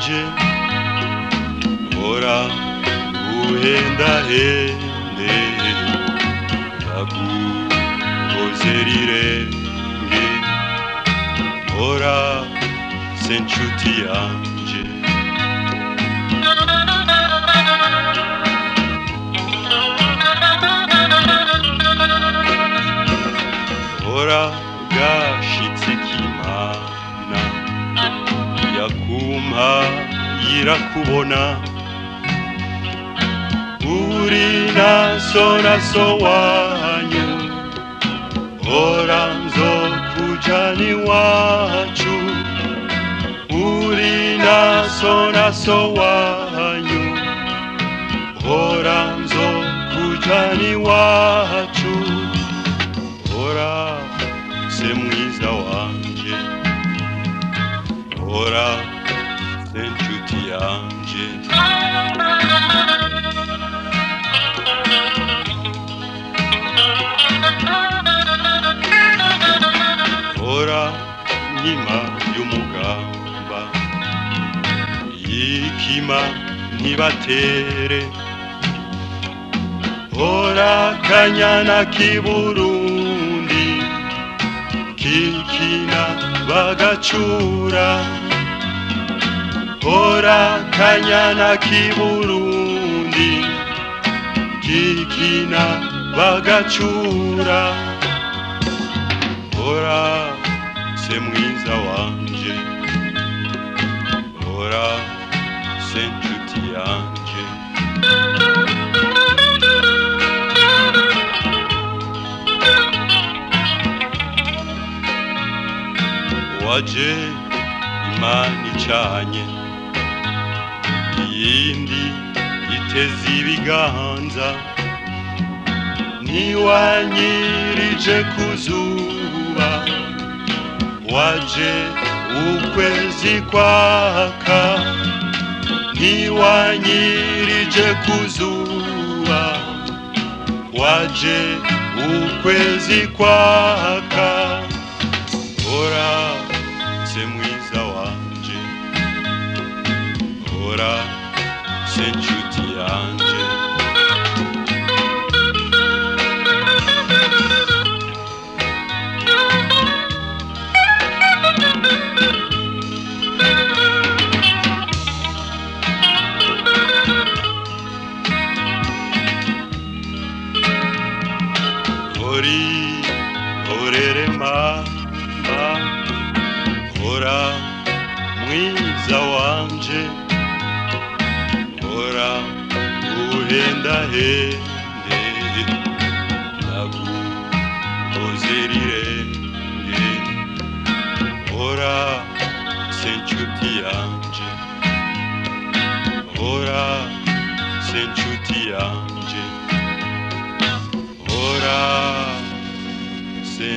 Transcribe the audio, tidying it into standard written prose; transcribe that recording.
wanje, hora uhendahende, ndaguhozera irenge, hora se nshuti yanje. Hora gashitse k'Imana, yakumpa irakubona, uri naso naso wanyu, hora nzokujana iwacu, uri naso naso wanyu, hora nzokujana iwacu, hora se mwiza wanje, hora se nshuti yanje. Hora nkima y'umugamba, yikima ntibatere, hora kanyana k'iBurundi, kikina bagacura, hora kanyana k'iBurundi, kikina bagacura, hora se mwiza wanje, hora se nshuti yanje. Waje Imana icanye, iyindi iteze ibiganza, ntiwanyirije ku zuba, waje ukwezi kwaka, ntiwanyirije ku zuba, waje ukwezi kwaka, hora se mwiza wanje, hora se nshuti yanje. Hori horere mama, hora mwiza wanje, hora uhendahende, ndaguhozera irenge, hora se nshuti yanje, hora se nshuti yanje, hora se